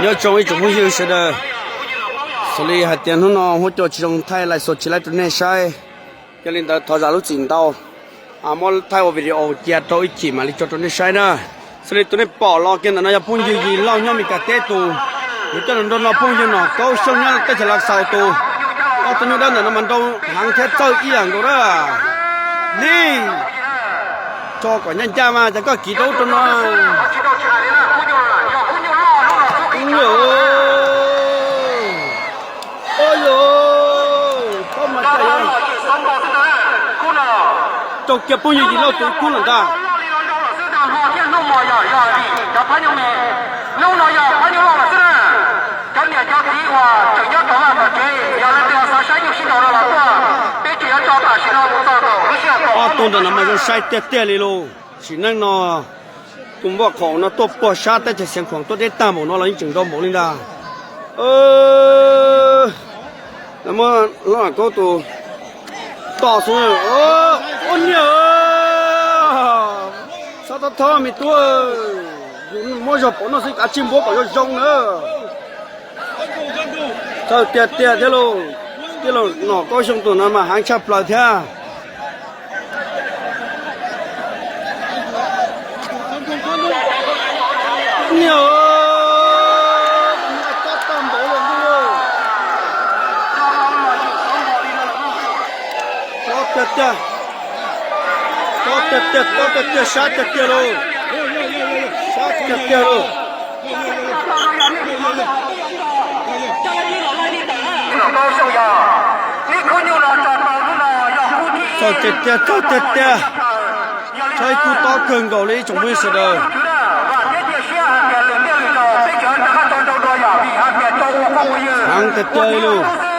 Nyob zoo ib tsoom phooj ywg sawv daws, xws li hais tias hnub no huab cua tsis zoo thaij lais xos tsis laib rau nej saib, yog li ntawd thov zam lub txim ntau. Muab thaij ua video cia rau ib chim mam li tso rau nej saib na. Xws li tus nej pom los kiag ntawm no yog phooj ywg Yim Lauj nyob Mes Kas teb tus, yuav coj los nrog no phooj ywg Nom Kaub Xyooj nyob teb chaws Lav Xaus tus. Ob tug nyuj dawb ntawm no mas nrau heev thiab txawj ib yam nkaus na. Li, tso kom ncaj ncaj mas cas koj kiv rau ub rau no. Ua yog, rau kiag phooj ywg Yim Lauj tus ib kub lawm ntag. Ob tug ntawm no mas zoo saib tiag tiag li lauj. Sim neej no tus npoj qhov no tuaj puag sab teb chaws Xeev Khuam tuaj deb tag npaum no los yeej tseem nrau npaum li ntag. Muab Nom Kaub tus tom xwb. Ua niam, xav tau tho me tub, yus muab zog pov noj xwb kav tsij npuab kom zoo zoo na. Txawj tiag tiag thiab lauj, tij laug Nom Kaub Xyooj tus no mas heev tshaj plaws thiab. Niam, tob tag npaum li ntuj. Tob tiag tiag, tob tiag tiag, tob tiag tiag, sab tiag tiag lauj, sab tiag tiag lauj. Txog tiag tiag, txog tiag tiag. Txog ib kub tob kawg nkaus li ib tsoom phooj ywg sawv daws. Heev tiag tiag li lauj.